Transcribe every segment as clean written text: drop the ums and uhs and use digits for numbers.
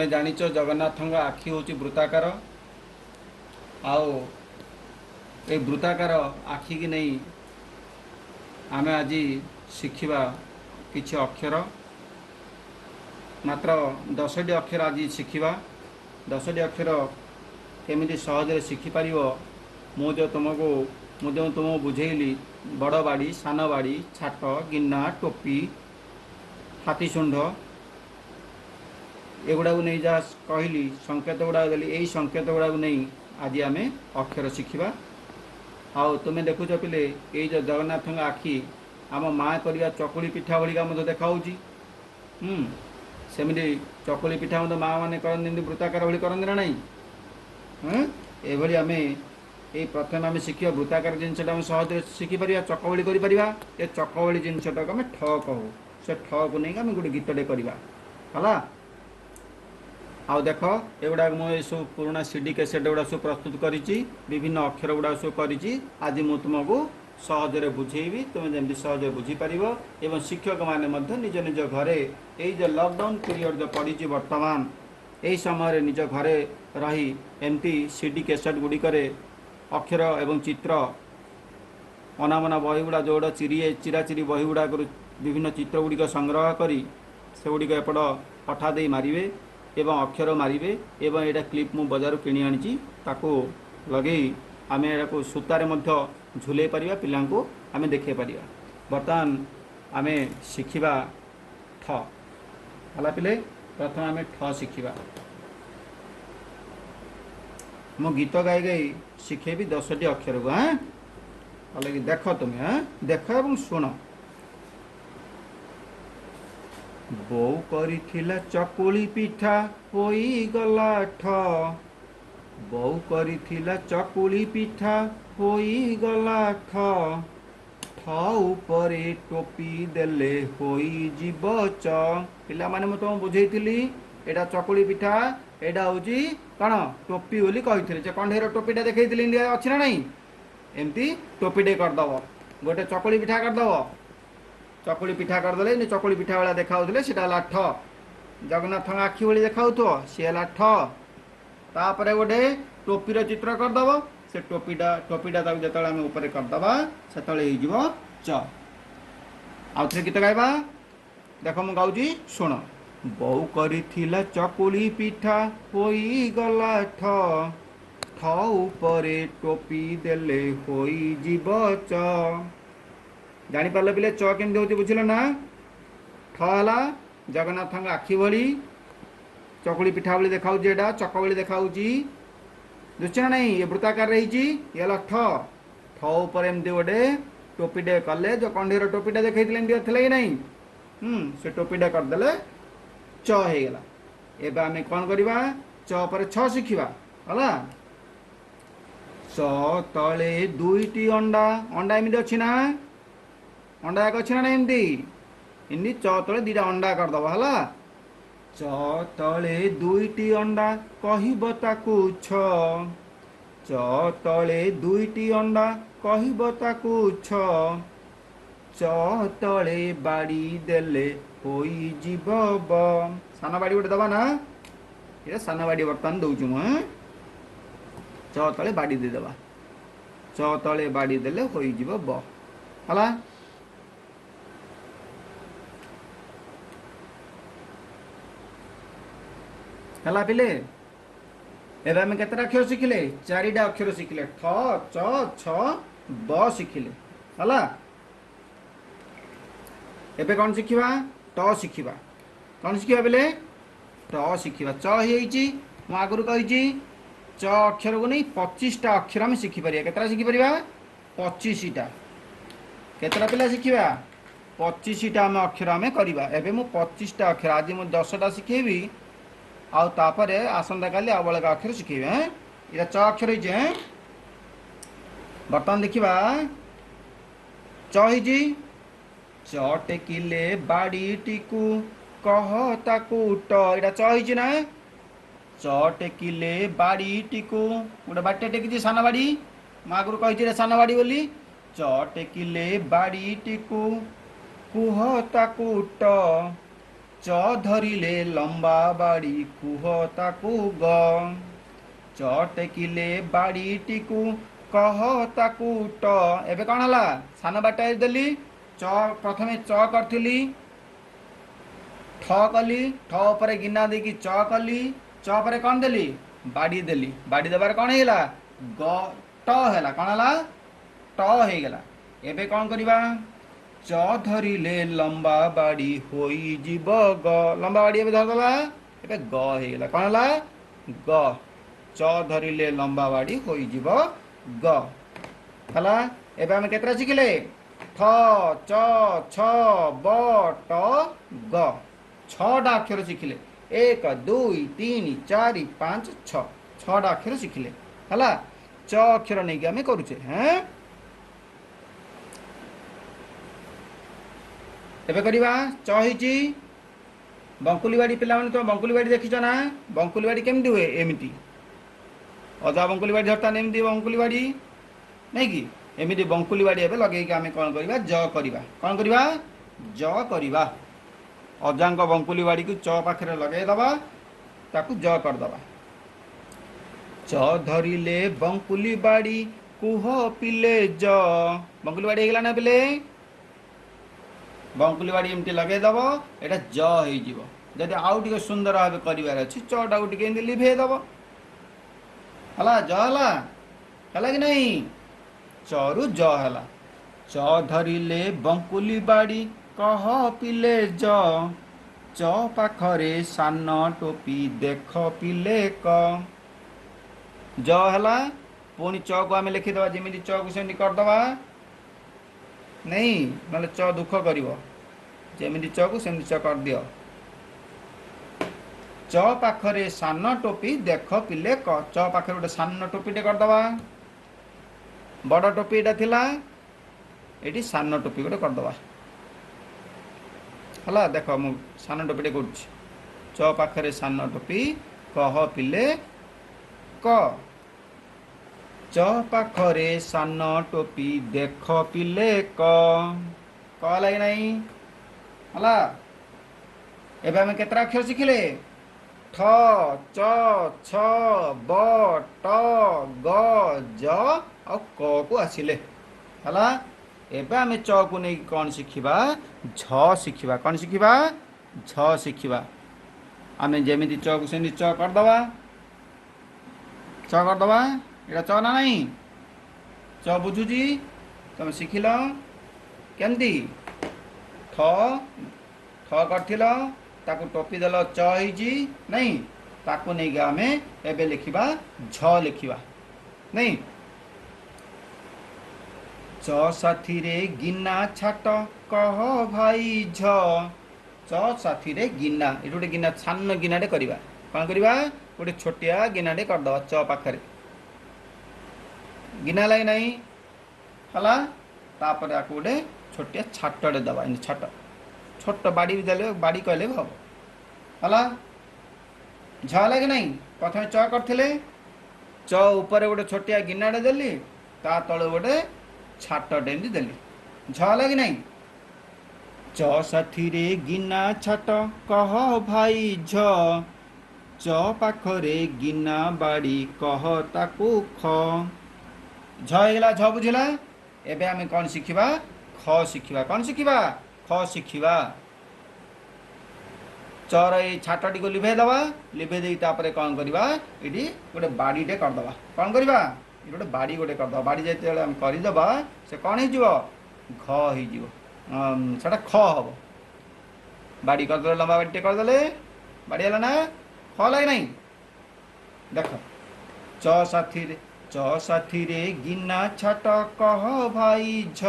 ତୁମେ ଜାଣିଛ ଜଗନ୍ନାଥଙ୍କ ଆଖି ହେଉଛି ବୃତ୍ତାକାର। ଆଉ ଏଇ ବୃତ୍ତାକାର ଆଖିକି ନେଇ ଆମେ ଆଜି ଶିଖିବା କିଛି ଅକ୍ଷର। ମାତ୍ର 10ଟି ଅକ୍ଷର ଆଜି ଶିଖିବା। 10ଟି ଅକ୍ଷର କେମିତି ସହଜରେ ଶିଖିପାରିବ, ମୁଁ ଯେଉଁ ତୁମକୁ ମୁଁ ଯେଉଁ ତୁମକୁ ବୁଝେଇଲି, ବଡ଼ ବାଡ଼ି, ସାନ ବାଡ଼ି, ଛାଟ, ଗିନା, ଟୋପି, ହାତୀ ଶୁଣ୍ଢ, ଏଗୁଡ଼ାକୁ ନେଇ ଯାହା କହିଲି, ସଂକେତ ଗୁଡ଼ାକ ଦେଲି, ଏଇ ସଂକେତ ଗୁଡ଼ାକୁ ନେଇ ଆଜି ଆମେ ଅକ୍ଷର ଶିଖିବା। ଆଉ ତୁମେ ଦେଖୁଛ ପିଲେ, ଏଇ ଯେଉଁ ଜଗନ୍ନାଥଙ୍କ ଆଖି ଆମ ମା କରିବା ଚକୁଳି ପିଠା ଭଳିକା ମଧ୍ୟ ଦେଖାହେଉଛି। ସେମିତି ଚକୁଳି ପିଠା ମଧ୍ୟ ମା ମାନେ କରନ୍ତି, ଏମିତି ବୃତ୍ତାକାର ଭଳି କରନ୍ତି ନା ନାହିଁ? ଏଭଳି ଆମେ ଏଇ ପ୍ରଥମେ ଆମେ ଶିଖିବା ବୃତ୍ତାକାର ଜିନିଷଟା ଆମେ ସହଜରେ ଶିଖିପାରିବା, ଚକ ଭଳି କରିପାରିବା। ଏ ଚକ ଭଳି ଜିନିଷଟାକୁ ଆମେ ଠ କହୁ। ସେ ଠକୁ ନେଇକି ଆମେ ଗୋଟେ ଗୀତଟେ କରିବା, ହେଲା? ଆଉ ଦେଖ, ଏଗୁଡ଼ାକ ମୁଁ ଏସବୁ ପୁରୁଣା ସିଡି କ୍ୟାସେଟ୍ ଗୁଡ଼ା ସବୁ ପ୍ରସ୍ତୁତ କରିଛି, ବିଭିନ୍ନ ଅକ୍ଷର ଗୁଡ଼ାକ ସବୁ କରିଛି। ଆଜି ମୁଁ ତୁମକୁ ସହଜରେ ବୁଝେଇବି, ତୁମେ ଯେମିତି ସହଜରେ ବୁଝିପାରିବ। ଏବଂ ଶିକ୍ଷକମାନେ ମଧ୍ୟ ନିଜ ନିଜ ଘରେ ଏଇ ଯେଉଁ ଲକଡାଉନ୍ ପିରିୟଡ଼ ଯେଉଁ ପଡ଼ିଛି ବର୍ତ୍ତମାନ, ଏହି ସମୟରେ ନିଜ ଘରେ ରହି ଏମିତି ସିଡି କ୍ୟାସେଟ୍ ଗୁଡ଼ିକରେ ଅକ୍ଷର ଏବଂ ଚିତ୍ର, ଅନାମନା ବହି ଗୁଡ଼ା ଯେଉଁଗୁଡ଼ା ଚିରାଚିରି ବହି ଗୁଡ଼ାକରୁ ବିଭିନ୍ନ ଚିତ୍ର ଗୁଡ଼ିକ ସଂଗ୍ରହ କରି ସେଗୁଡ଼ିକ ଏପଟ ଅଠା ଦେଇ ମାରିବେ ଏବଂ ଅକ୍ଷର ମାରିବେ। ଏବଂ ଏଇଟା କ୍ଲିପ୍ ମୁଁ ବଜାରରୁ କିଣି ଆଣିଛି, ତାକୁ ଲଗେଇ ଆମେ ଏଟାକୁ ସୂତାରେ ମଧ୍ୟ ଝୁଲେଇ ପାରିବା, ପିଲାଙ୍କୁ ଆମେ ଦେଖାଇ ପାରିବା। ବର୍ତ୍ତମାନ ଆମେ ଶିଖିବା ଠ। ହେଲା ପିଲେ? ପ୍ରଥମେ ଆମେ ଠ ଶିଖିବା। ମୁଁ ଗୀତ ଗାଇ ଗାଇ ଶିଖେଇବି 10ଟି ଅକ୍ଷରକୁ। ହଁ, ତାହେଲେ କି ଦେଖ ତୁମେ, ହଁ, ଦେଖ ଏବଂ ଶୁଣ। ବୋଉ କରିଥିଲା ଚକୁଳି ପିଠା ହୋଇଗଲା ଠ। ବୋଉ କରିଥିଲା ଚକୁଳି ପିଠା ହୋଇଗଲା ଠ। ଠ ଉପରେ ଟୋପି ଦେଲେ ହୋଇଯିବ ଚ। ପିଲାମାନେ, ମୁଁ ତୁମକୁ ବୁଝେଇଥିଲି, ଏଇଟା ଚକୁଳି ପିଠା, ଏଇଟା ହେଉଛି କ'ଣ ଟୋପି ବୋଲି କହିଥିଲି। ସେ କଣ୍ଢେଇର ଟୋପିଟା ଦେଖେଇଥିଲି, ଇଣ୍ଡିଆ ଅଛି ନା ନାହିଁ? ଏମିତି ଟୋପିଟେ କରିଦେବ, ଗୋଟେ ଚକୁଳି ପିଠା କରିଦେବ। ଚକୁଳି ପିଠା କରିଦେଲେ ଏମିତି ଚକୁଳି ପିଠା ଭଳିଆ ଦେଖାଉଥିଲେ, ସେଇଟା ହେଲା ଠ। ଜଗନ୍ନାଥଙ୍କ ଆଖି ଭଳି ଦେଖାଉଥିବ, ସିଏ ହେଲା ଠ। ତାପରେ ଗୋଟେ ଟୋପିର ଚିତ୍ର କରିଦେବ। ସେ ଟୋପିଟା ତାକୁ ଯେତେବେଳେ ଆମେ ଉପରେ କରିଦେବା, ସେତେବେଳେ ହେଇଯିବ ଚ। ଆଉ ଥରେ ଗୀତ ଗାଇବା। ଦେଖ, ମୁଁ ଗାଉଛି, ଶୁଣ। ବୋଉ କରିଥିଲା ଚକୁଳି ପିଠା ହୋଇଗଲା ଠ। ଠ ଉପରେ ଟୋପି ଦେଲେ ହୋଇଯିବ ଚ। ଜାଣିପାରିଲ ପିଲେ, ଚ କେମିତି ହେଉଛି ବୁଝିଲ ନା? ଠ ହେଲା ଜଗନ୍ନାଥଙ୍କ ଆଖି ଭଳି, ଚକୁଳି ପିଠା ଭଳି ଦେଖାଉଛି, ଏଇଟା ଚକ ଭଳି ଦେଖାଉଛି, ବୁଝୁଛ ନା ନାଇଁ? ଏ ବୃତ୍ତାକାରରେ ହେଇଛି, ଇଏ ହେଲା ଠ। ଠ ଉପରେ ଏମିତି ଗୋଟେ ଟୋପିଟେ କଲେ, ଯୋଉ କଣ୍ଢେଇର ଟୋପିଟା ଦେଖେଇଥିଲେ, ଏମିତି ଥିଲା କି ନାହିଁ? ସେ ଟୋପିଟା କରିଦେଲେ ଚ ହେଇଗଲା। ଏବେ ଆମେ କ'ଣ କରିବା? ଚ ପରେ ଛ ଶିଖିବା, ହେଲା? ଚ ତଳେ ଦୁଇଟି ଅଣ୍ଡା। ଅଣ୍ଡା ଏମିତି ଅଛି ନା? ଅଣ୍ଡା ଏକ ଅଛି ନା ନାଇଁ? ଏମିତି ଏମିତି ଚ ତଳେ 2ଟା ଅଣ୍ଡା କରିଦବ, ହେଲା? ଚ ତଳେ ଦୁଇଟି ଅଣ୍ଡା କହିବ ତାକୁ ଛ। ଚ ତଳେ ଦୁଇଟି ଅଣ୍ଡା କହିବ ତାକୁ ଛ। ଚ ତଳେ ବାଡ଼ି ଦେଲେ ହୋଇଯିବ ବ। ସାନ ବାଡ଼ି ଗୋଟେ ଦବା ନା? ଏଇଟା ସାନ ବାଡ଼ି ବର୍ତ୍ତମାନ ଦଉଛି ମୁଁ। ଚ ତଳେ ବାଡ଼ି ଦେଇଦେବା। ଚ ତଳେ ବାଡ଼ି ଦେଲେ ହୋଇଯିବ ବ, ହେଲା? ହେଲା ପିଲେ? ଏବେ ଆମେ କେତେଟା ଅକ୍ଷର ଶିଖିଲେ? 4ଟା ଅକ୍ଷର ଶିଖିଲେ, ଠ, ଚ, ଛ, ବ ଶିଖିଲେ, ହେଲା? ଏବେ କ'ଣ ଶିଖିବା? ଟ ଶିଖିବା। କ'ଣ ଶିଖିବା ପିଲେ? ଟ ଶିଖିବା। ଚ ହେଇଯାଇଛି। ମୁଁ ଆଗରୁ କହିଛି, ଚ ଅକ୍ଷରକୁ ନେଇ 25ଟା ଅକ୍ଷର ଆମେ ଶିଖିପାରିବା। କେତେଟା ଶିଖିପାରିବା? 25ଟା। କେତେଟା ପିଲା ଶିଖିବା? 25ଟା ଆମେ ଅକ୍ଷର ଆମେ କରିବା। ଏବେ ମୁଁ 25ଟା ଅକ୍ଷର, ଆଜି ମୁଁ 10ଟା ଶିଖେଇବି, ଆଉ ତାପରେ ଆସନ୍ତାକାଲି ଆଉ ବଳକା ଅକ୍ଷର ଶିଖେଇବି। ଏଇଟା ଚ ଅକ୍ଷର ହେଇଛି। ବର୍ତ୍ତମାନ ଦେଖିବା, ଚ ହେଇଛି। ଚ ଟେକିଲେ ବାଡ଼ିଟିକୁ କହ ତାକୁ ଟ। ଏଇଟା ଚ ହେଇଛି ନା? ଚ ଟେକିଲେ ବାଡ଼ିଟିକୁ, ଗୋଟେ ବାଡ଼ିଟା ଟେକିଛି, ସାନ ବାଡ଼ି। ମୁଁ ଆଗରୁ କହିଛି ଏଇଟା ସାନ ବାଡ଼ି ବୋଲି। ଚ ଟେକିଲେ ବାଡ଼ିଟିକୁ କୁହ ତାକୁ ଟ। ଚ ଧରିଲେ ଲମ୍ବା ବାଡ଼ି କୁହ ତାକୁ ଗ। ଚ ଟେକିଲେ ବାଡ଼ିଟିକୁ କହ ତାକୁ ଟ। ଏବେ କ'ଣ ହେଲା? ସାନ ବାଡ଼ିଟା ଦେଲି। ଚ, ପ୍ରଥମେ ଚ କରିଥିଲି, ଠ କଲି, ଠ ଉପରେ ଗିନା ଦେଇକି ଚ କଲି, ଚ ପରେ କ'ଣ ଦେଲି? ବାଡ଼ି ଦେଲି। ବାଡ଼ି ଦେବାରେ କ'ଣ ହେଇଗଲା? ଗ, ଟ ହେଲା। କ'ଣ ହେଲା? ଟ ହେଇଗଲା। ଏବେ କ'ଣ କରିବା? ଚ ଧରିଲେ ଲମ୍ବା ବାଡ଼ି ହୋଇଯିବ ଗ। ଲମ୍ବା ବାଡ଼ି ଏବେ ଧରିଦେଲା, ଏବେ ଗ ହେଇଗଲା। କ'ଣ ହେଲା? ଗ। ଚ ଧରିଲେ ଲମ୍ବା ବାଡ଼ି ହୋଇଯିବ ଗ। ହେଲା। ଏବେ ଆମେ କେତେଟା ଶିଖିଲେ? ଠ, ଚ, ଛ, ବ, ଟ, ଗ। ଛଅଟା ଅକ୍ଷର ଶିଖିଲେ। 1, 2, 3, 4, 5, 6। ଛଅଟା ଅକ୍ଷର ଶିଖିଲେ। ହେଲା। ଚ ଅକ୍ଷର ନେଇକି ଆମେ କରୁଛେ। ହଁ, ଏବେ କରିବା। ଚ ହେଇଛି ବଙ୍କୁଲି ବାଡ଼ି। ପିଲାମାନେ, ତୁମେ ବଙ୍କୁଲି ବାଡ଼ି ଦେଖିଛ ନା? ବଙ୍କୁଲି ବାଡ଼ି କେମିତି ହୁଏ? ଏମିତି ଅଜା ବଙ୍କୁଲି ବାଡ଼ି ଧରିଥାନ୍ତି, ଏମିତି ବଙ୍କୁଲି ବାଡ଼ି ନାଇଁ କି? ଏମିତି ବଙ୍କୁଲି ବାଡ଼ି ଏବେ ଲଗେଇକି ଆମେ କ'ଣ କରିବା? ଜ କରିବା। କ'ଣ କରିବା? ଜ କରିବା। ଅଜାଙ୍କ ବଙ୍କୁଲି ବାଡ଼ିକୁ ଚ ପାଖରେ ଲଗେଇଦେବା, ତାକୁ ଜ କରିଦେବା। ଚ ଧରିଲେ ବଙ୍କୁଲି ବାଡ଼ି କୁହ ପିଲେ ଜ। ବଙ୍କୁଲି ବାଡ଼ି ହେଇଗଲା ନା ପିଲେ? ବଙ୍କୁଲି ବାଡ଼ି ଏମିତି ଲଗେଇଦେବ, ଏଇଟା ଜ ହେଇଯିବ। ଯଦି ଆଉ ଟିକେ ସୁନ୍ଦର ଭାବେ କରିବାର ଅଛି, ଚଟାକୁ ଟିକେ ଏମିତି ଲିଭେଇ ଦେବ। ହେଲା, ଜ ହେଲା। ହେଲା କି ନାହିଁ? ଚରୁ ଜ ହେଲା। ଚ ଧରିଲେ ବଙ୍କୁଲି ବାଡ଼ି କହ ପିଲେ ଜ। ଚ ପାଖରେ ସାନ ଟୋପି ଦେଖ ପିଲେ କ। ଜ ହେଲା। ପୁଣି ଚକୁ ଆମେ ଲେଖିଦେବା, ଯେମିତି ଚକୁ ସେମିତି କରିଦେବା। ନାଇଁ, ନହେଲେ ଚ ଦୁଃଖ କରିବ। ଯେମିତି ଚକୁ ସେମିତି ଚ କରିଦିଅ। ଚ ପାଖରେ ସାନ ଟୋପି ଦେଖ ପିଲେ କ। ଚ ପାଖରେ ଗୋଟେ ସାନ ଟୋପିଟେ କରିଦେବା। ବଡ଼ ଟୋପି ଏଇଟା ଥିଲା, ଏଇଠି ସାନ ଟୋପି ଗୋଟେ କରିଦେବା। ହେଲା। ଦେଖ, ମୁଁ ସାନ ଟୋପିଟେ କରୁଛି। ଚ ପାଖରେ ସାନ ଟୋପି କହ ପିଲେ କ। ଚ ପାଖରେ ସାନ ଟୋପି ଦେଖ ପିଲେ କ। କ ହେଲା କି ନାହିଁ? ହେଲା। ଏବେ ଆମେ କେତେଟା ଅକ୍ଷର ଶିଖିଲେ? ଠ, ଚ, ଛ, ବ, ଟ, ଗ, ଜ ଆଉ କ କୁ ଆସିଲେ। ହେଲା। ଏବେ ଆମେ ଚ କୁ ନେଇକି କ'ଣ ଶିଖିବା? ଝ ଶିଖିବା। କ'ଣ ଶିଖିବା? ଝ ଶିଖିବା। ଆମେ ଯେମିତି ଚ କୁ ସେମିତି ଚ କରିଦେବା, ଚ କରିଦେବା। ଏଇଟା ଚ ନା ନାହିଁ? ଚ ବୁଝୁଛି? ତମେ ଶିଖିଲ କେମିତି? ଠ, ଠ କରିଥିଲ, ତାକୁ ଟୋପି ଦେଲ, ଚ ହେଇଛି ନାଇଁ? ତାକୁ ନେଇକି ଆମେ ଏବେ ଲେଖିବା, ଝ ଲେଖିବା ନାଇଁ? ଚ ସାଥିରେ ଗିନା ଛାଟ କହ ଭାଇ ଝ। ଚ ସାଥିରେ ଗିନା, ଏଠି ଗୋଟେ ଗିନା, ସାନ ଗିନାଟେ କରିବା। କ'ଣ କରିବା? ଗୋଟେ ଛୋଟିଆ ଗିନାଟେ କରିଦେବା। ଚ ପାଖରେ ଗିନା ହେଲା କି ନାହିଁ? ହେଲା। ତାପରେ ଆକୁ ଗୋଟେ ଛୋଟିଆ ଛାଟଟେ ଦେବା, ଏମିତି ଛାଟ। ଛୋଟ ବାଡ଼ି ବି ଦେଲେ, ବାଡ଼ି କହିଲେ ବି ହବ। ହେଲା। ଝ ହେଲା କି ନାହିଁ? ପ୍ରଥମେ ଚ କରିଥିଲେ, ଚ ଉପରେ ଗୋଟେ ଛୋଟିଆ ଗିନାଟେ ଦେଲି, ତା ତଳେ ଗୋଟେ ଛାଟଟେ ଏମିତି ଦେଲି। ଝ ହେଲା କି ନାହିଁ? ଚ ସାଥିରେ ଗିନା ଛାଟ କହ ଭାଇ ଝ। ଚ ପାଖରେ ଗିନା ବାଡ଼ି କହ ତାକୁ ଖ। ଝ ହେଇଗଲା। ଝ ବୁଝିଲା? ଏବେ ଆମେ କ'ଣ ଶିଖିବା? ଖ ଶିଖିବା। କ'ଣ ଶିଖିବା? ଖ ଶିଖିବା। ଚର ଏଇ ଛାଟଟିକୁ ଲିଭେଇ ଦେବା। ଲିଭେଇ ଦେଇ ତାପରେ କ'ଣ କରିବା? ଏଠି ଗୋଟେ ବାଡ଼ିଟେ କରିଦେବା। କ'ଣ କରିବା? ଏଠି ଗୋଟେ ବାଡ଼ି ଗୋଟେ କରିଦେବା। ବାଡ଼ି ଯେତେବେଳେ ଆମେ କରିଦେବା, ସେ କ'ଣ ହେଇଯିବ? ଘ ହେଇଯିବ। ସେଟା ଖ ହବ। ବାଡ଼ି କରିଦେଲେ, ଲମ୍ବା ବାଡ଼ିଟେ କରିଦେଲେ, ବାଡ଼ି ହେଲା ନା? ଖ ହେଲା କି ନାହିଁ? ଦେଖ, ଚ ସାଥିରେ ଗିନା ଛାଟ କହ ଭାଇ ଝ।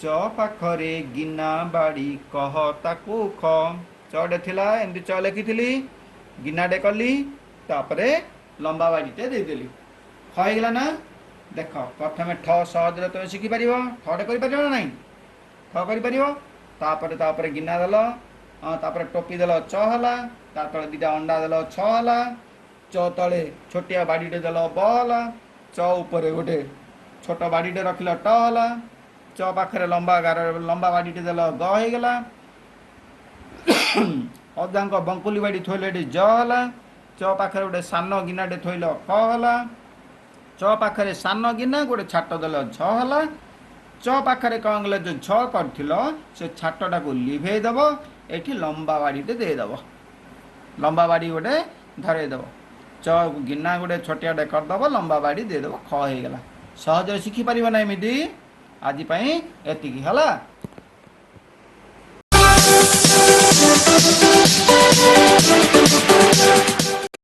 ଚ ପାଖରେ ଗିନା ବାଡ଼ି କହ ତାକୁ ଖ। ଚଟେ ଥିଲା, ଏମିତି ଚ ଲେଖିଥିଲି, ଗିନାଟେ କଲି, ତାପରେ ଲମ୍ବା ବାଡ଼ିଟେ ଦେଇଦେଲି। ଖ ହେଇଗଲା ନା? ଦେଖ, ପ୍ରଥମେ ଠ ସହଜରେ ତୁମେ ଶିଖିପାରିବ। ଠଟେ କରିପାରିବ ନା ନାହିଁ? ଠ କରିପାରିବ। ତାପରେ ଗିନା ଦେଲ, ତାପରେ ଟୋପି ଦେଲ, ଚ ହେଲା। ତା ତଳେ ଦିଟା ଅଣ୍ଡା ଦେଲ, ଛ ହେଲା। ଚ ତଳେ ଛୋଟିଆ ବାଡ଼ିଟେ ଦେଲ, ବ ହେଲା। ଚ ଉପରେ ଗୋଟେ ଛୋଟ ବାଡ଼ିଟେ ରଖିଲ, ଟ ହେଲା। ଚ ପାଖରେ ଲମ୍ବା ଗାର, ଲମ୍ବା ବାଡ଼ିଟେ ଦେଲ, ଗ ହେଇଗଲା। ଅଜାଙ୍କ ବଙ୍କୁଲି ବାଡ଼ି ଥୋଇଲେ ଏଠି ଜ ହେଲା। ଚ ପାଖରେ ଗୋଟେ ସାନ ଗିନାଟେ ଥୋଇଲ, ଖ ହେଲା। ଚ ପାଖରେ ସାନ ଗିନା ଗୋଟେ ଛାଟ ଦେଲ, ଝ ହେଲା। ଚ ପାଖରେ କ'ଣ କଲେ? ଯେଉଁ ଝ କରିଥିଲ, ସେ ଛାଟଟାକୁ ଲିଭେଇ ଦେବ, ଏଠି ଲମ୍ବା ବାଡ଼ିଟେ ଦେଇଦେବ, ଲମ୍ବା ବାଡ଼ି ଗୋଟେ ଧରେଇଦେବ। ଚ ଗିନା ଗୋଟେ ଛୋଟିଆଟେ କରିଦେବ, ଲମ୍ବା ବାଡ଼ି ଦେଇଦେବ, ଖ ହେଇଗଲା। ସହଜରେ ଶିଖିପାରିବ ନା ଏମିତି? ଆଜି ପାଇଁ ଏତିକି ହେଲା।